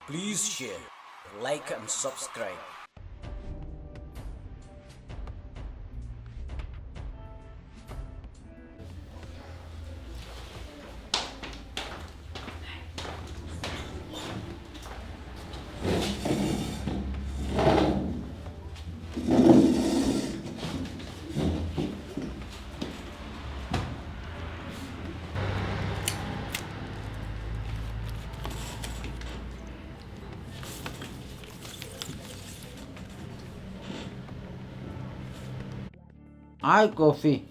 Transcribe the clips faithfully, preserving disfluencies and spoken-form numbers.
Please share, like and subscribe. Ai coffee.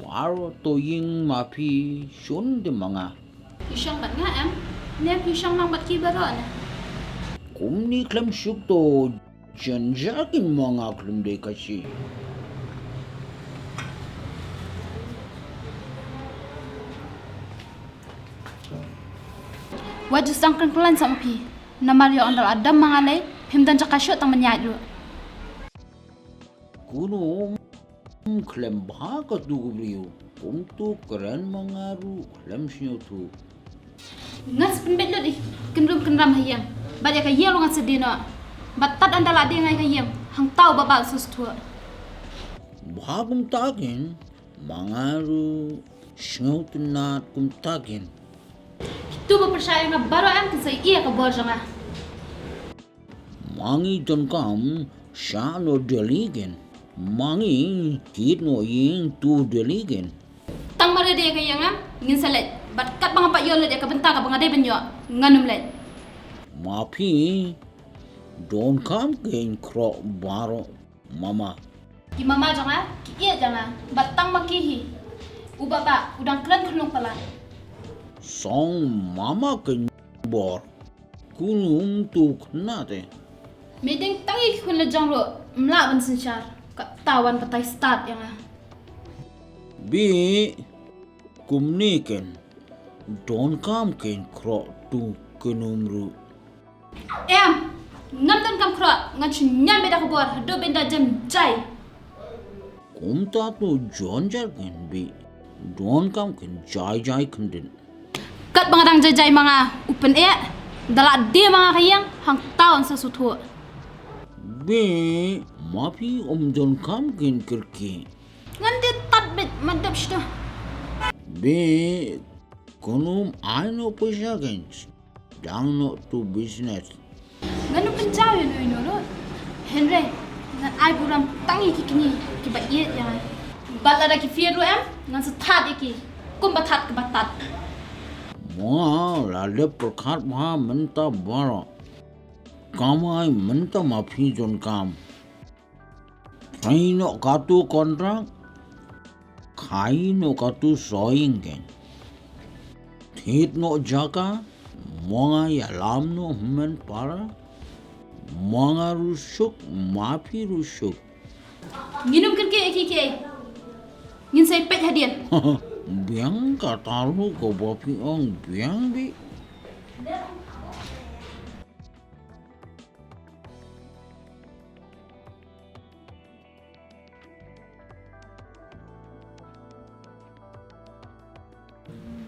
Baroh to ïing ma phi shun de ma nga. Phi shong bad nga em? Ne phi shong lang bad ki baroh ne? Kumne khlem suk to jynjar kin ma nga khlem dei ka shi. Wat ju sdang kren kren sa ma phi. Namar ïa ynda la dam ma nga lei phim don jaka shuh tang ban ïaid ruh. Kumno khlem bha katu ka briew. Kumtu kren ma nga ruh khlem sngewthuh. Ngan sa pynbeit lut ïa ki kynrum kynram ha ïing. Bad ïa ka ïing ruh ngan sa die noh. Bad tad ynda la die nga ïa ka ïing hangta u Baba un sa sngewthuh. Bha kumta kin, ma nga ruh sngewtynnat kumta kin. Kitu ba pyrshah ïa nga baroh em kin sa ïohi ïa ka bor jong nga. Ma ngi donkam shah noh Delhi kin. Ma ngi thied noh ïing tu Delhi kin. Tang ba ready ïa ka ïing em, ngin sa leit. Bad katba nga pat ïoh leit ïa ka bynta kaba nga dei ban ïoh, ngan ym leit. Ma phi donkam kin khroh baroh. Mama. Ki mama jong nga ki ïeit ïa nga bad tang ma ki hi. U Baba u dang kren khunlung palat. Song mama kin bor. Kumno tu khynnah te. Me deng tang ïa ki khun la jong ruh ym lah ban synshar. Kata wan batai stad ïa nga. Bi kumne ken donkam ken khroh tu kynum ruh. Em, ngam donkam khroh, ngan shu ñiam beit da ka bor haduh ba in da jem jai. Kumta to jynjar ken Bi, donkam ken jai jai khyndiat. Katba nga dang jai jai ma nga u pyneh, da la die ma nga ka ïing hangta un sa sngewthuh. Bi, ma phi ym donkam ken kyrkieh. Ngan die tad beit ma dep shto. Bi, kynum ai noh pisa ken. Dang noh tu business. Ngan ym pynjaw ïa no ïa no ruh. Hynrei ngan ai burom tang ïa ki kñi kiba ïeit ïa nga. Bad lada ki fied ruh em, ngan sa thad ïa ki kumba thad kaba tad. Mo, la dep pyrkhat bha mynta baroh. Kamai mynta ma phi donkam. Trei noh katu kontrak, khai noh katu sawing ken. Thied noh jaka, mo nga ïalam noh hynmen para, mo nga ruh suk, ma phi ruh suk. Ngin ym kyrkieh ïa kiei kiei. Ngin sa ïa peit hadien. Biang kata ruh kaba phi ong biang Bi.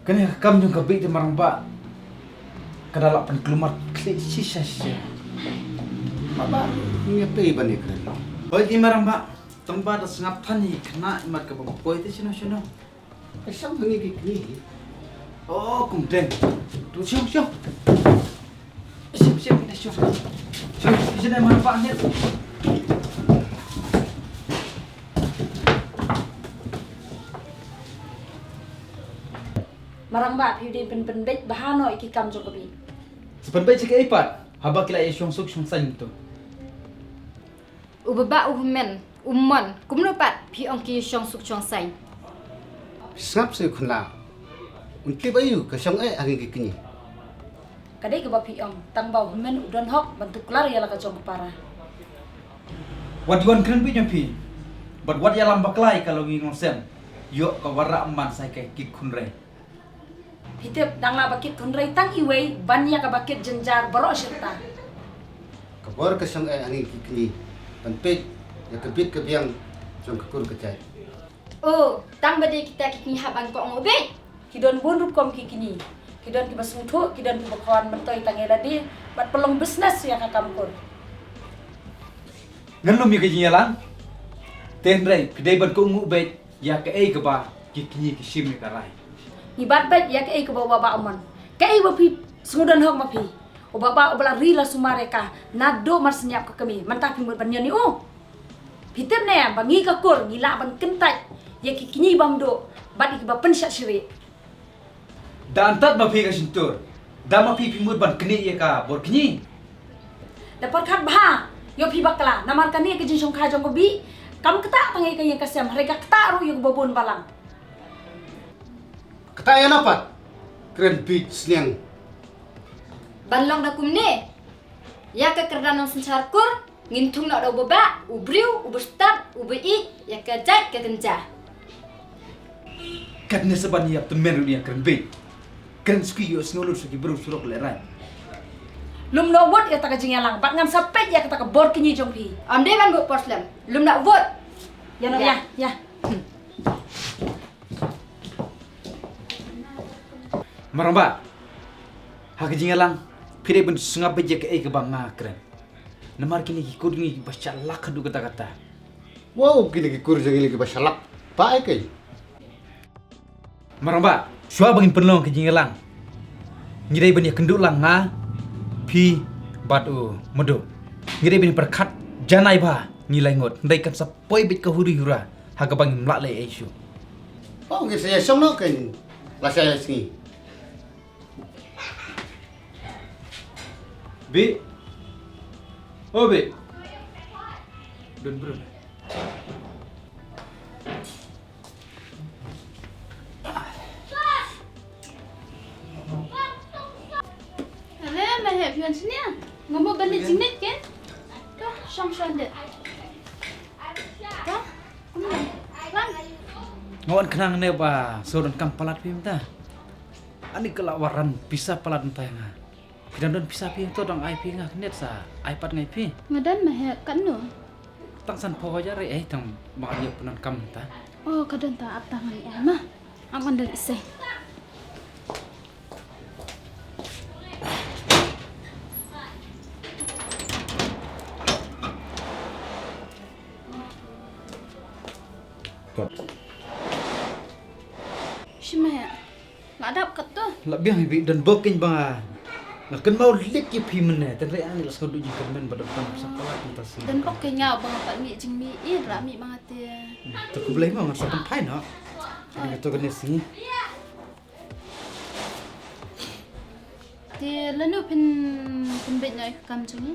Kane ka kam jong ka Bih te Marangbah ka da lah pynkulmar khlieh shisha shisha. Marangbah ngi pei ban ïakren. Hooid i Marangbah, tang ba da sngap than ïa i khynnah imat kaba poi te shano shano. Ka shong hangne ki kñi. Oh, kum deng. Tu shong shong. Shong shong kita shong. Shong shong kita Marangbah ne. Marangbah phi dei pyn pynbeit bha noh ïa ki kam jong ka Bih. Sa pynbeit sha kaei pat haba ki la ïa shong suk shong saiñ tu. U Baba u Hynmen u mon kumno pat phi ong ki shong suk shong saiñ. Phi sngap seh u khun la. Un tip aïu ka shong eh hangne ki kñi. Ka dei kaba phi ong tang ba u Hynmen u don hok ban tuklar ïa la ka jong ka para. Wat ïa wan kren beit jong phi bad wat ïalam bakla ïa ka Longïing Longsem. Ïoh ka wanrah man sa ïa ka kit khunrei. Phi tip dang lah ba kit khunrei tang iwei ban ïa kaba kit jynjar baroh shirta. Ka bor ka shong eh hangne ki kñi ban peit ïa ka bit ka biang jong ka kur ka jait. Oh, tang ba dei kita ki kñi hap ban kohnguh beit. Ki don bun rukom ki kñi. Ki don kiba sngewthuh, ki don kiba khwan myntoi tang ïa lade bad pynlong business ïa ka kam kur. Ngan lum ïa ka jingïalang. Te hynrei phi dei ban kohnguh beit ïa kaei kaba ki kñi ki shim ïa ka rai. Ngi bat beit ïa kaei kaba u Bah Bah u mon. Kaei ba phi sngewdon hok ma phi. U Bah Bah uba la ri la sumar ïa ka naduh mar sniap ka kmie. Mynta phi mut ban ñion ïa u. Phi tip ne ba ngi ka kur ngi lah ban kyntait ïa ki kñi bymduh bad ïa kiba pynshah shrieh. Da antad ma phi ka shyntur. Da ma phi phi mut ban knieh ïa ka bor kñi. Da pyrkhat bha ïa phi bakla namar kane ka jingshongkha jong ka Bih kam ktah tang ïa ka ïing ka sem hynrei ka ktah ruh ïa ka babun balang. Ktah ïa na pat. Kren bit sniang. Ban long da kumne. Ïa ka kyrdan nongsynshar kur ngin thung noh da uba bah, u briew, uba stad, uba ïeit ïa ka jait ka kynja. Katne sa ban ïap tymmen ruh ïa kren beit. Kren suki ïoh sngew lut suki briew surok lehraiñ. Lum noh vote ïa ta ka jingïalang bad ngan sa peit ïa kata ka bor kñi jong phi. Am dei ban vote por slem. Lum noh vote. Ïa noh ïa ïa. Maramba. Ha ka jingïalang phi dei ban sngap beit ïa kaei kaba nga kren. Namar kine ki kur jong ngi kiba shalak haduh katta katta. Wow, kine ki kur jong ngi kiba shalak. Ba ai kai. Maramba, shuwa ba ngin pynlong ka jingïalang. Ngi dei ban ïakynduh lang nga, phi bad u Madu. Ngi dei ban pyrkhat janai bha ngi lai ngut. Ndei kan sa poi beit ka huri hura ha kaba ngim lah leh ei shuh. Oh, ngi sa ïa shong noh kan. La sa ïa sngi. Bih. Oh, Bih. Don bro. Are, ma hep yuan sini ah. Ngam ban leit jingmut kan? Ka shong shong deh. Ka? Kumno? Wan. Nga wan khnang ne ba shu donkam palat phi mynta. Ani ka la waran pisa palat mynta ïa nga. Phi dang don pisa phi to dang ai phi nga knet sa ai pat ngai phi. Nga don ma hep katno? Tang san phew hajar ei tang ba nga ïoh pyndonkam mynta. Oh, ka don ta ap tang ngan ai ma. Am ngan dang isei. Shim ma hep. La dap katto. La biang hi Bih don bok keiñ ba nga kynmaw lik ïa phi mynne. Tynrai ani la sngewdon jingkyrmen ba don tam sa palat mynta sngi. Don bok keiñ nga ba nga pat mih jingmih ïa ra mih ma nga te. Te khublei mo nga sa pynphai noh. Ani ka to kane sngi. Te lano phin phin beit noh ïa ka kam jong ngi.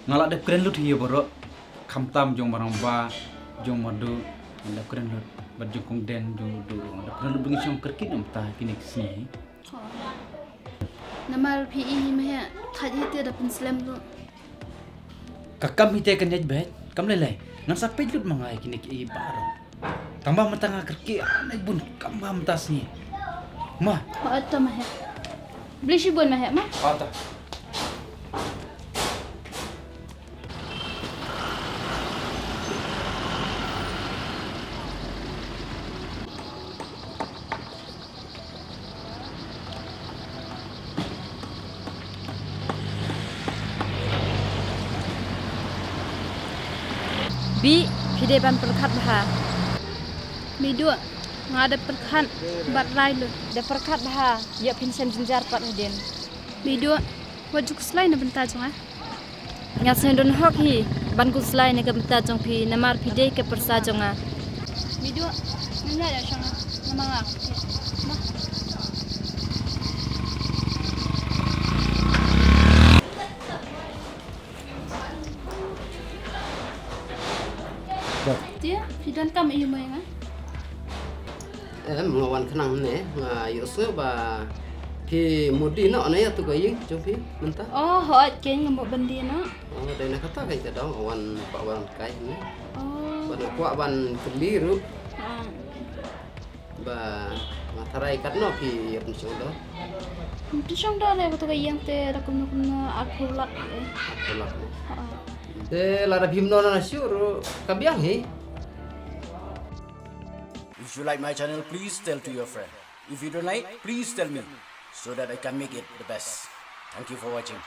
Nga la dep kren lut hi ïa baroh. Khamtam jong Maramba, jong Madu, nga dep kren lut. Bad jong Kong Deng, jong Madu, nga dep kren lut ba ngin shong kyrkieh noh mynta kine ki sngi. Namar phi i hi ma hep, thait hi te da pynslem ruh. Ka kam hi te kan ïaid beit, kam lei lei. Ngan sa peit lut ma nga ïa kine ki i baroh. Tang ba mynta nga kyrkieh, ah, nai bun kam ba mynta sngi. Ma. Hooid to ma hep. Blei shibun ma hep ma. Hooid to. Bih, phi dei ban pyrkhat bha. Meiduh, nga dei pyrkhat bad rai lut. Dei pyrkhat bha, ïa phin shem jynjar pat hadien. Meiduh, wat ju khuslai na bynta jong nga. Nga sngewdon hok hi ban khuslai na ka bynta jong phi namar phi dei ka pyrsa jong nga. Meiduh, nga ïa shong namar nga. Te phi donkam ïa u mei nga? Em, nga wan khnang ne, nga ïohsngew ba phi mut die noh na ïa tu ka ïing jong phi mynta. Oh, hooid keiñ nga mut ban die noh. Oh, dei na kata keiñ ka dong, nga wan ba wan kai ne. Oh. Ba nga kwah ban kylli ruh. Ah. Ba nga tharai katno phi ïa pynshong dor. Pynshong dor ïa katu ka ïing te da kumno kumno arphew lak. Arphew lak. Ha. Te lada phim don na shuh ruh ka biang hi. If you like my channel, please tell to your friend. If you don't like, please tell me. so that I can make it the best. Thank you for watching.